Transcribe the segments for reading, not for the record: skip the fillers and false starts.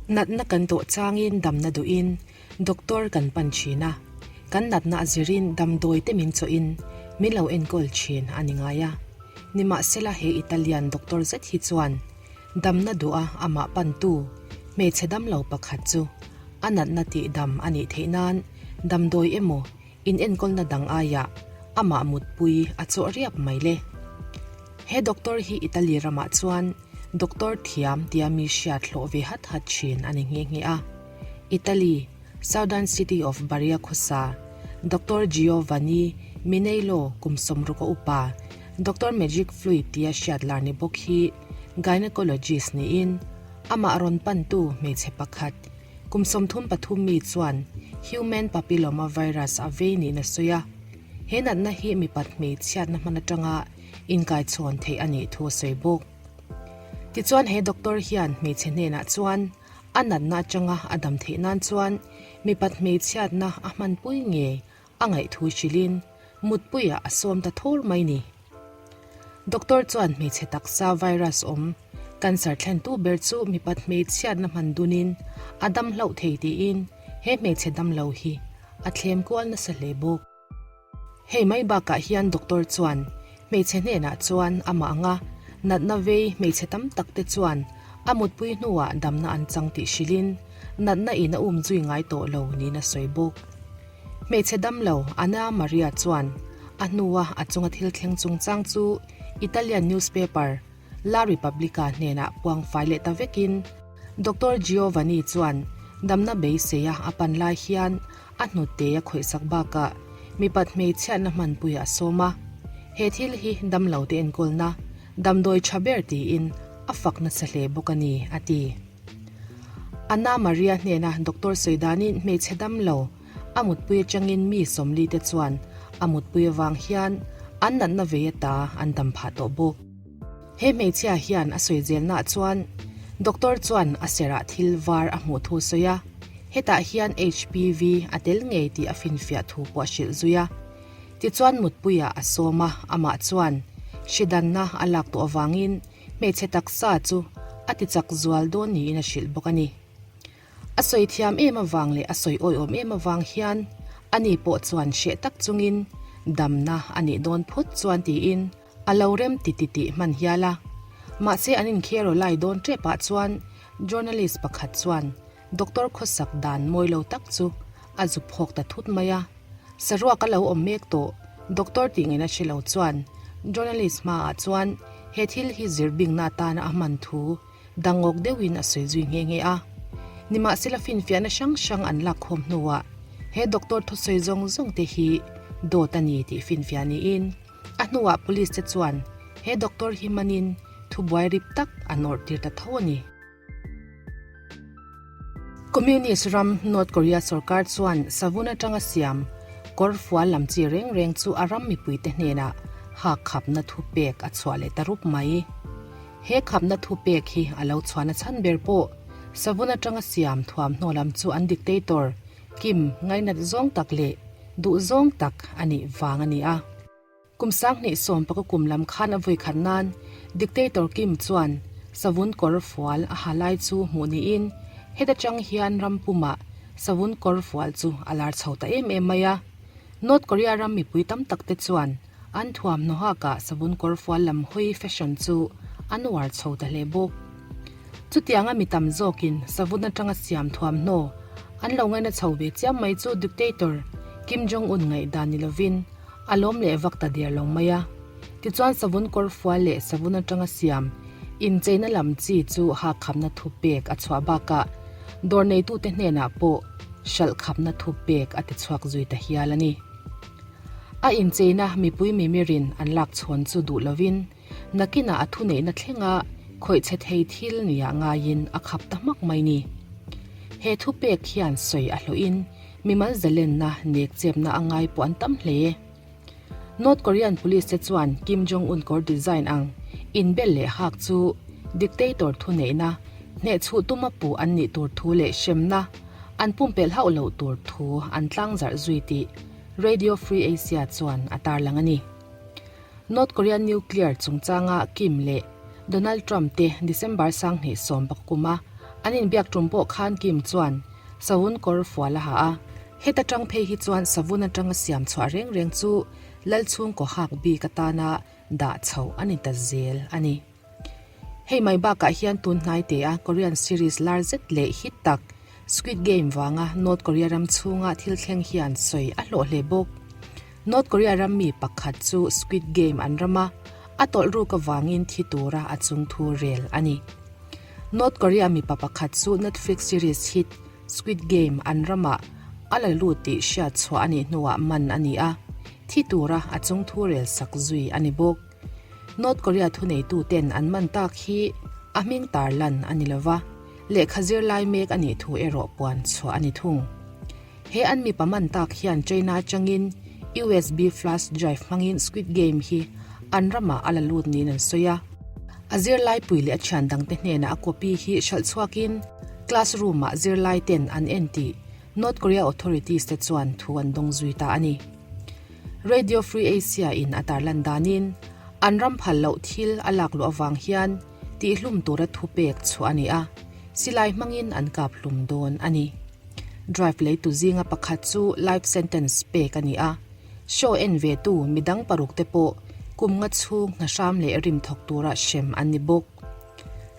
Natna kan tawh changin damna duhin doctor kan pan thin a, kan natna a zirin damdawi te min chawhin min lo enkawl thin a ni ngai a. Nimahsela he Italian doctor zet hi chuan damna duha amah pantu hmeichhe damlo pakhat chu a natna tihdam a nih theih nan damdawi emaw Inenkawlna dang aiah amah mutpui a chawh riap mai le. He doctor hi Italy ramah chuan doctor thiam tia mi hriat hlawh ve hat hat thin a ni nghe nghe a. Italy, Southern city of Baria khawsa Doctor Giovanni Minello kum sawmruka upa Doctor Magic Fluid tia hriat lar ni bawk hi gynecologist niin amah rawn pantu hmeichhe pakhat Kum 33 mi chuan Human Papilloma Virus a vei niin a sawi a, he natna hi mipat hmeichhiatna hman atanga inkaichhawn theih a nih thu a sawi bawk. Tichuan he doctor hian hmeichhe hnenah chuan a natna atanga a dam theih nan chuan mipat hmeichhiatna a hmanpui ngei a ngaih thu hrilhin mutpuiah a sawm ta thur mai ni. Doctor chuan hmeichhe taksa virus awm, cancer thlentu ber chu mipat hmeichhiatna hman dunin a dam hlauh thei tiin he hmeichhe damlo hi a thlem kual nasa hle bawk. Hei mai bakah hian doctor chuan hmeichhe hnenah chuan amah anga natna vei hmeichhe tam tak te chuan a mutpui hnuah damna an chang tih hrilhin natna in a umzui ngai tawh lo niin a sawi bawk. Hmeichhe damlo Anna Maria chuan a hnua a chunga thil thleng chungchang chu Italian newspaper La Repubblica hnenah puang fai leh ta vekin Doctor Giovanni chuan damna beiseia a pan lai hian a hnute a khawihsak bakah mipat hmeichhiatna hmanpuiah a sawm a. He thil hi damlote enkawlna damdawi tha ber tiin a fak nasa hle bawk a ni, a ti. Anna Maria hnena doctor sawi danin hmeichhe dam lo, a mutpui atangin mi Sawmli te chuan a mutpui avang hian an natna vei ata an dam phah tawh bawk. He hmeichhia hian a sawi zelnaah chuan doctor chuan a serah thil var a hmuh thu a sawi a, hetah hian HPV a tel ngei tih a finfiah thu pawh a hrilh zui a. Tichuan mutpuiah a sawm a, amah chuan hridanna a lak tawh avangin Hmeichhe taksa chu a ti chak zual dawn niin a hrilh bawk a ni. A sawi thiam em avang leh a sawi awiawm em avang hian ani pawh chuan hreh tak chungin damna a nih dawn phawt chuan tiin a lo rem ti ti tih hman hial a. Mahse an inkhero lai dawn tepah chuan journalist pakhat chuan doctor khawsak dan mawi lo tak chu a zu phawk ta thut mai a. Saruak a lo awm mek tawh, doctor tih ngaihna hre lo chuan journalist hmaah chuan he thil hi zir bingna atana a hman thu dangawk deuhin a sawi zui nghe nghe a. Nimahsela finfiahna hrang hrang an lak khawm hnuah he doctor thusawi zawng zawng te hi dawt a ni tih finfiah niin a hnuah police te chuan he doctor hi manin thubuai rip tak an awrh tir ta tho a ni. Communist ram North Korea sorkar chuan savun atanga siam kawr fual lam chi reng reng chu a ram mipuite hnenah hak khapna thu pek a chhuah leh ta rup mai. He khapna thu pek hi a lo chhuahna chhan ber pawh savun atanga siam thuamhnaw lam chu an dictator Kim ngainat zawng tak leh duh zawng tak a nih vang a ni a. Kum 2010 kum lam khan a vui khat nan Dictator Kim chuan savun kawr fual a ha lai chu hmuh niin heta tang hian ram pumah savun kawr fual chu a lar chho ta em em mai a. North Korea ram mipui tam tak te chuan an thuamhnaw hakah savun kawr fual lam hawi fashion chu an uar chho ta hle bawk. Chutianga mi tam zawkin savun atanga siam thuamhnaw an lo ngaina chho ve chiam mai chu Dictator Kim Jong-un ngaihdan ni lovin A lawm leh vak ta der lo mai a. Tichuan savun kawr fual leh savun atanga siam incheina lam chi chu hak khamna thu pek a chhuah bakah dawr neitute hnenah pawh hralh khamna thu pek a ti chhuak zui ta hial a ni. A incheina mipui mimirin an lak chhawn chu duh lovin nakinah a thuneihna thlenga khawih chhe thei thil nia ngaiin a khap ta hmak mai ni. He thu pek hian sawi a hlawhin Mimal zalenna nek chepna a ngai pawh an tam hle. North Korean police te chuan Kim Jong Un kawr design ang inbel leh hak chu dictator thuneihna hnehchhuh tuma puh an nih tur thu leh hremna an pumpelh hauh loh tur thu an tlangzarh zui tih Radio Free Asia chuan a tarlang a ni. North Korean nuclear chungchanga Kim leh Donald Trump te December 2010 kuma. An inbiak tum pawh khan Kim chuan savun kawr fual a ha a. Heta tang phei hi chuan savun atanga siam chhuah reng reng chu lal chhungkaw hak bik atana dah chhoh a ni ta zel a ni. Hei mai bakah hian tun hnai te a Korean series lar zet leh hit tak Squid Game vanga North Korea ram chhunga thil thleng hian sawi a hlawh hle bawk. North Korea ram mi pakhat chu Squid Game an ram a, a tawlh ruk avangin thi tura a chungthu rel a ni. North Korea mipa pakhat chu Netflix series hit Squid Game an ramah a la lut tih hriat chhuah a nih hnuah man a ni a, thi tura a chungthu rel sak zui a ni bawk. North Korea thuneituten an man tak hi a hming tar lan a ni lo va, lehkha zirlai mek a nih thu erawh puan chhuah a ni thung. He an mipa man tak hian China atangin USB flash drive hmangin Squid Game hi an ramah a la lut niin an sawi a. A zirlaipui leh a thian dangte hnenah a copy hi hralh chhuakin classroom-ah zirlaiten an en tih North Korea authorities te chuan thu an dawng zui ta a ni. Radio Free Asia in a tarlan danin an ram phal loh thil a lak luh avang hian tihhlum tura thupek chhuah a ni a, silai hmangin an kap hlum dawn a ni. Drive leitu zinga pakhat chu life sentence pek a ni a, show en ve tu midang paruk te pawh kum nga chhung hna hram leh rim thawk tura hrem an ni bawk.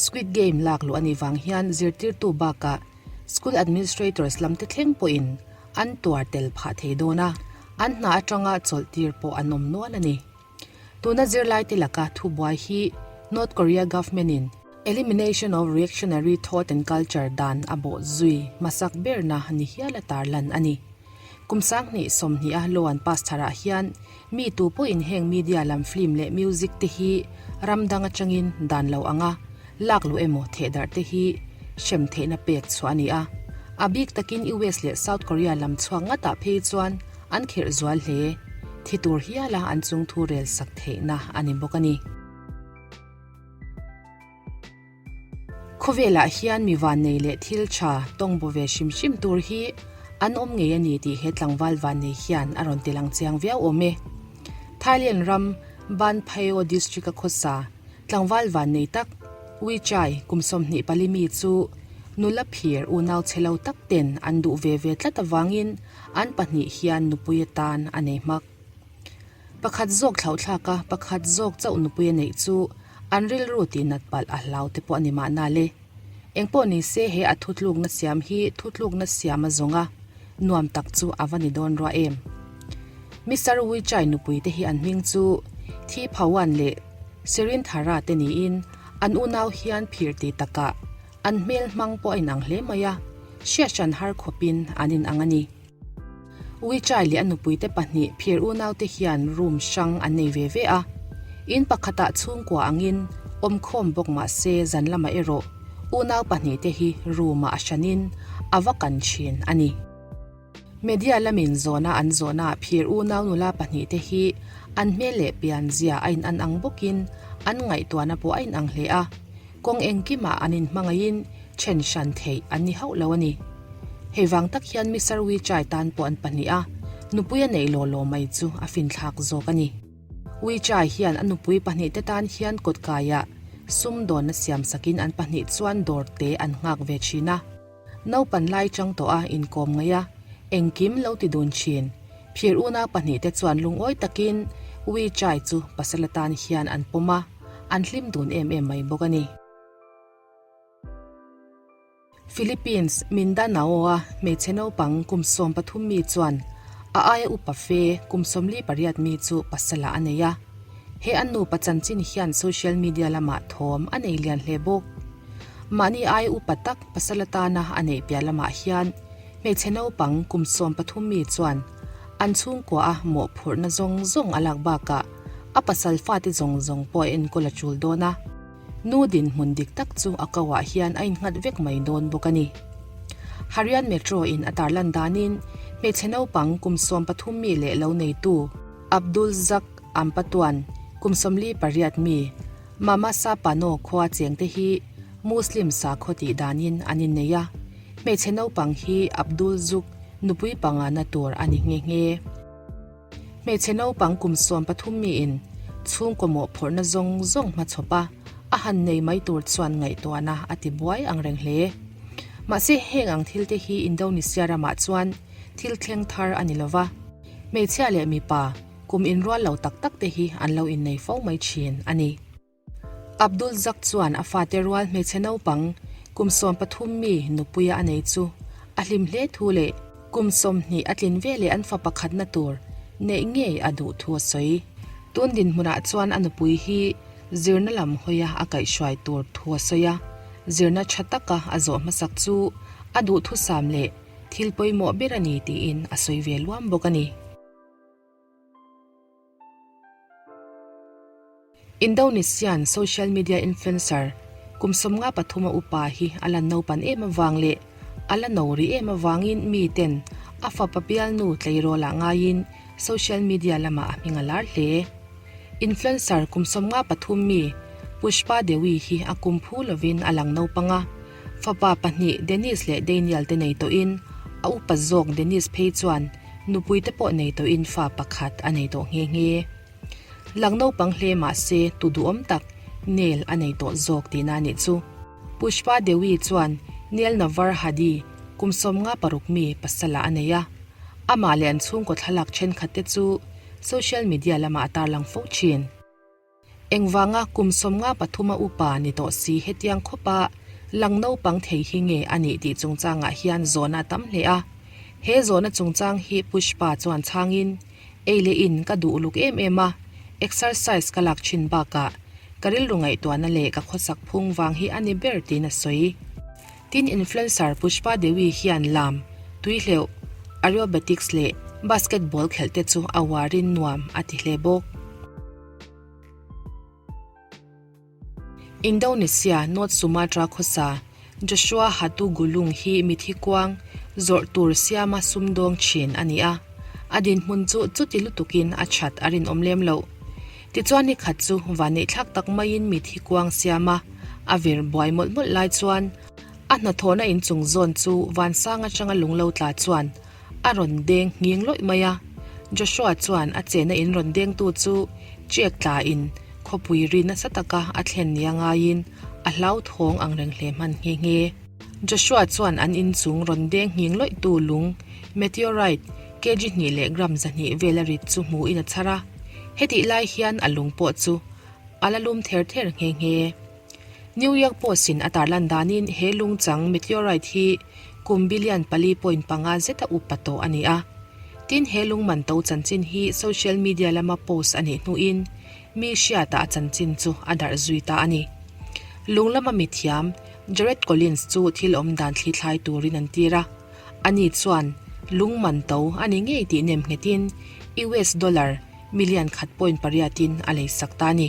Squid Game lak luh a nih vang hian zirtirtu bakah school administrators lam te thleng pawhin an tuar tel phah thei dawn a, an hna atanga chawlh tir pawh an awm nual a ni. Tuna zirlaite laka thubuai hi North Korea government in Elimination of Reactionary Thought and Culture dan a bawh zui hmasak berna ni hial a tarlan a ni. Kum 20 sawmhnih a law an pass tharah hian mi tu pawhin heng media lam film leh music te hi ram dang atangin dan lo anga lak luh emaw thehdarh te hi hrem theihna pek chhuah a ni a. A bik takin US leh South Korea lam chhuak ngatah phei chuan an khirh zual hle. Thi tur hiala an chungthu rel sak theihna a ni bawk a ni. Khawvelah hian mi vannei leh thil tha tawng baw ve hrim hrim tur hi an awm ngei a ni tih he tlangval vannei hian a rawn ti lang chiang viau awm e. Thailand ram Ban Phaeo district a khawsa tlangval vannei tak Wichai kum 24 mi chu nula phir unau chhe lo tak ten an duh ve ve tlat avangin an pahnih hian nupui atan a nei hmak. Pakhat zawk thlauhthlak a, pakhat zawk chauh nupui a neih chu an rilru tih nat palh a hlau te pawh a ni mahna le. Engpawh ni se he a thutlukna siam hi thutlukna siam a zawng a, nuam tak chu a va ni dawn rua em. Mister Wichai nupui te hi an hming chu Thi Phawan leh Sirin Thara te niin an unau hian phir ti takah an hmel hmang pawh a inang hle mai a, hriathran har khawpin an inang a ni. Wichai leh a nupuite pahnih phir unaute hian room hrang an nei ve ve a. In pakhatah chhungkua angin awmkhawm bawk mah se zan lamah erawh unau pahnihte hi room-ah a hranin a va kan thin a ni. Media lamin zawhna an zawhnaah phir unau nula pahnihte hi an hmel leh pianzia a inan ang bawkin an ngaihtuahna pawh a inang hle a. Kawng engkimah an inhmangaihin then hran theih an ni hauh lo a ni. Hei vang tak hian Mister Wichai tan pawh an pahnih a, nupui a neih law law mai chu a finthlak zawk a ni. Wichai hian a nupui pahnihte tan hian kawtkaiah sumdawnna siamsakin an pahnih chuan dawrte an nghak ve thin a. Naupan lai chang tawh a inkawm ngaih a, engkim lo ti dun thin. Phir unau pahnihte chuan lungawi takin Wichai chu pasal atan hian an pawm a, an hlim dun em em mai bawk a ni. Philippines, Mindanao-a hmeichhe naupang kum 13 mi chuan a aia upa fe kum 48 mi chu pasalah a nei a. He an nupa chanchin hian social media lamah thawm a nei lian hle bawk. Mahni aia upa tak pasal atana a neih piah lamah hian hmeichhe naupang kum 13 mi chuan an chhungkua a mawhphurhna zawng zawng a lak bakah a pasal fate zawng zawng pawh a enkawl a tul dawn a. Nu dinhmun dik tak chu a kauah hian a innghat vek mai dawn bawk a ni. Harian Metro in a tarlan danin hmeichhe naupang kum 13 mi leh lo neitu Abdul Zak Ampatuan kum 48 mi Mama Sapano khua chengte hi Muslim sakhaw tih danin an innei a, hmeichhe naupang hi Abdul Zuk nupui pangana tur a ni nghe nghe. Hmeichhe naupang kum 13 miin chhungkaw mawhphurhna zawng zawng hmachhawp a, a han nei mai tur chuan ngaihtuahna a ti buai ang reng hle. Mahse heng ang thil te hi Indonesia ramah chuan thil thleng thar a ni lo va, hmeichhia leh mipa kum inrual lo tak tak te hi an lo innei fo mai thin a ni. Abdul Zak chuan a fate rual hmeichhe naupang kum 13 mi nupuia a nei chu a hlim hle thu leh kum 20 a tlin veleh an fa pakhatna tur neih ngei a duh thu a sawi. Tun dinhmunah chuan a nupui hi zirna lam hawia a kaihhruai tur thu a sawi a, zirna tha taka a zawh hmasak chu a duhthusam leh thil pawimawh ber a ni tiin a sawi ve luam bawk a ni. Indonesian social media influencer kum 53 a upa hi a la naupan em avang leh a la no rih em avangin mi ten a fapa bialnu tleirawlah ngaiin social media lamah a hming a lar hle. Influencer kum 53 mi Pushpa Dewi hi a kum phu lovin a lang naupang a, fapa pahnih Dennis leh Daniel te nei tawhin a upa zawk Dennis phei chuan Nupui te pawh nei tawhin fa pakhat a nei tawh nghe nghe. Lang naupang hle mah se tu duhawm tak Nel a nei tawh zawk tihna a nih chu. Pushpa Dewi chuan Nel Navar Hadi kum 56 mi pasala a nei a. Amah leh an chhungkaw thlalak thenkhat te chu social media lamah a tarlang fo thin. Engvanga kum 53 a upa ni tawh si hetiang khawpa lang naupang thei hi nge a nih tih chungchangah hian zawhna a tam hle a. He zawhna chungchang hi Pushpa chuan chhangin, Ei leh in ka duh uluk em em a, exercise ka lak thin bakah ka rilru ngaihtuahna leh ka khawsak phung vang hi a ni ber tiin a sawi. Tin influencer Pushpa Dewi hian lam, tuihleuh, aerobatics leh basketball khelh te chu a uarin nuam a ti hle bawk. Indonesia, North Sumatra khawsa Joshua Hatu Gulung hi mithi kuang zawrh tur siama sumdawng thin a ni a, a dinhmun chu chuti lutukin a that a rinawm lem loh. Tichuan ni khat chu vanneihthlak tak maiin mithi kuang siama a vir buai mawlh mawlh lai chuan a hnathawhna inchung zawn chu vansang atanga lung lo tla chuan A rawn deng nghing lawih mai a, Joshua chuan a chena in rawn dengtu chu check tla in khawpui ri nasa taka a thlen nia ngaiin a hlauthawng ang reng hle hman nghe nghe. Joshua chuan an inchung rawn deng nghing lawih tu lung, meteorite, kg hnih leh gram 200 vel a rit chu hmuhin a chhar a, hetih lai hian a lung pawh chu a la lum ther ther nghe nghe. New York Post in a tarlan danin he lungchang meteorite hi kum billion 4.5 zeta upa tawh a ni a. Tin he lung man to chanchin hi social media lama post a nih hnuin mi hriatah a chanchin chu a darh zui ta a ni. Lung lama mithiam Jared Collins chu thil awm dan thlithlai turin an tir a. Ani chuan lung man to a ni ngei tih nem nghetin US dollar million khat point pariatin a leisak ta a ni.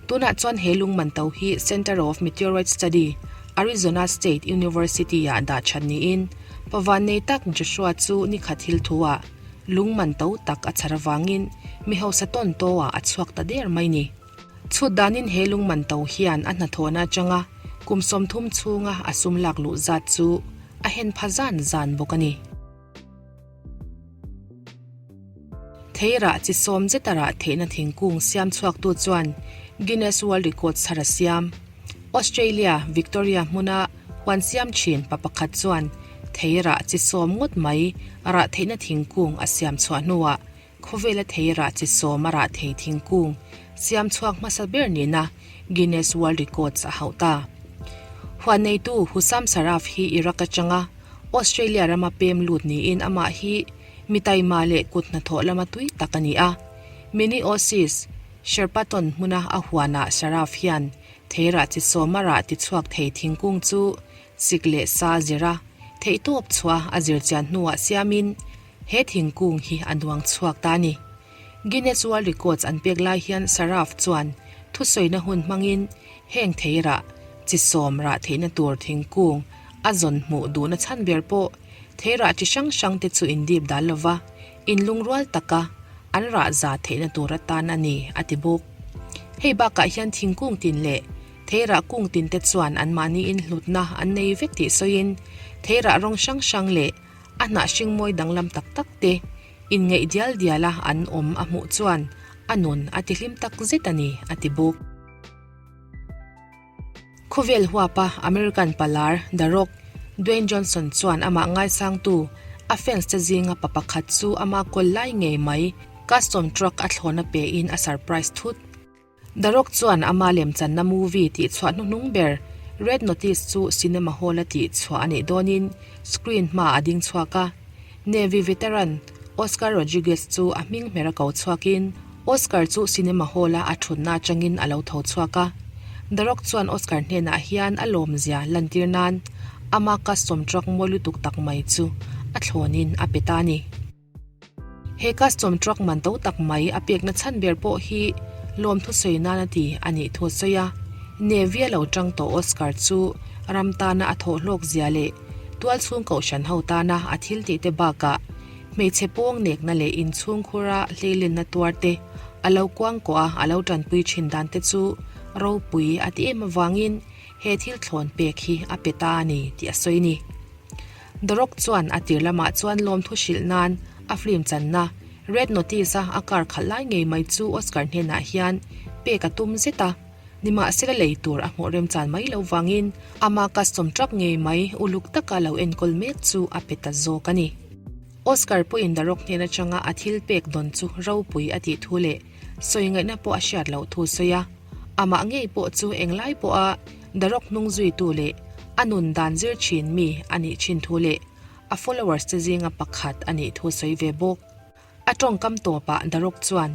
Tunah chuan he lung man to hi Center of Meteorite Study, Arizona State University-ah dah that niin pavan nei tak Joshua chu ni khat thil thu-ah lung man to tak a chhar avangin mi hausa tawn tawah a chhuak ta der mai ni. Chhut danin he lung man to hian a hnathawhna atanga kum 30 chhunga a sum lak luh zat chu a hen pha zan zan bawk a ni. Theirah chi sawm zeta rah theihna thingkung siam chhuaktu chuan Guinness World Records thar a siam. Australia, Victoria hmuna huan siam thin pa pakhat chuan theirah chi sawm ngawt mai rah theihna thingkung a siam chhuah hnuah khawvela theirah chi sawm a rah thei thingkung siam chhuak hmasa ber nihna Guinness World Records a hauh ta. Huan neitu Hussam Saraf hi Iraq atanga Australia rama pem lut niin amah hi mi taima leh kut hnathawh lama tui tak a ni a. Mini Oasis, Sherpaton hmuna a huanah Sharaf hian theirah chi sawma rah tichhuak thei thingkung chu sik leh sa zir a, theihtawp chhuah a zir chian hnuah siamin he thingkung hi a nuang chhuak ta a ni. Guinness World Records an pek lai hian Sharaf chuan thusawina hun hmangin heng theirah chi sawm rah theihna tur thingkung a zawn hmuh duhna chhan ber pawh theirah chi hrang hrang te chu indip dal lova inlungrual taka an rah za theihna tur atan a ni, a ti bawk. Hei bakah hian thingkung tin leh theirah kung tin te chuan anmahniin hlutna an nei vek tih sawiin theirah rawng hrang hrang leh a hnah hringmawi danglam tak tak te inngeih dial diala an awm a hmuh chuan a nun a tihlim tak zet a ni, a ti bawk. Khawvel huapa American palar The Rock. Dwayne Johnson chuan amah ngaisangtu a fans te zinga pa pakhat chu ama kawl lai ngei mai custom truck a thlawna pe in a surprise thut. The Rock chuan ama lemchanna movie tih chhuah hnuhnung ber Red Notice chu cinema hall a tih chhuah a nih dawnin screen hma a ding chhuak a. Navy veteran Oscar Rodriguez chu a hming hmer a ko chhuakin Oscar chu cinema hall a a thutna atangin a lo tho chhuak a. The Rock chuan Oscar hnenah hian a lawmzia lantir nan ama custom truck mawi lutuk tak mai chu a thlawnin a pe ta a ni. He custom truck man to tak mai a pekna chhan ber pawh hi lawmthu sawi nan a ti a nih thu a sawi a. Navy a lo tang tawh Oscar chu ram tana a thawh hlawk zia leh tual chhung kohhran ho tana a thil tih te bakah hmeichhe pawng nekna leh inchhungkhura hleilenna tuar te a lo kuang kawh a a lo tanpui thin dan te chu ropui a ti em avangin he thil thlawn pek hi a pe ta a ni tih a sawi a ni. The Rock chuan a tir lamah chuan lawmthu hrilh nan a film channa Red Notice-a a kar khalh lai ngei mai chu Oscar hnenah hian pek a tum zet a, nimahsela lei tur a hmuh remchan mai loh vangin ama custom truck ngei mai uluk taka lo enkawl mek chu a pe ta zawk a ni. Oscar pawhin The Rock hnen atanga a thil pek dawn chu ropui a tih thu leh sawi ngaihna pawh a hriat loh thu sawi a, amah ngei pawh chu englai pawha The Rock hnung zuitu leh a nun dan zir thin mi a nih thin thu leh a followers te zinga pakhat a nih thu sawi ve bawk. A tawngkam tawpah The Rock chuan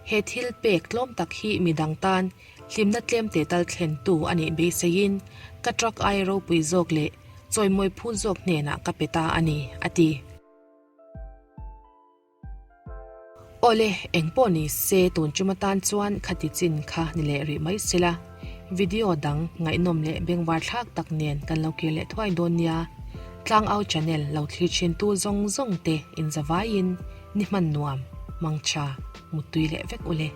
he thil pek tlawm tak hi midang tan hlimna tlem teh tal thlentu a nih beiseiin ka truck aia ropui zawk leh chawimawi phut zawk hnenah ka pe ta a ni, a ti. Awle, eng pawh ni se tun tum atan chuan khati chin kha ni leh rih mai sela, video dang ngaihnawm leh bengvar thlak tak nen kan lo kir leh thuai dawn nia. Tlangau channel lo thlir thin tu zawng zawng te inzavaiin ni hman nuam, mangtha, muttui leh vek ule.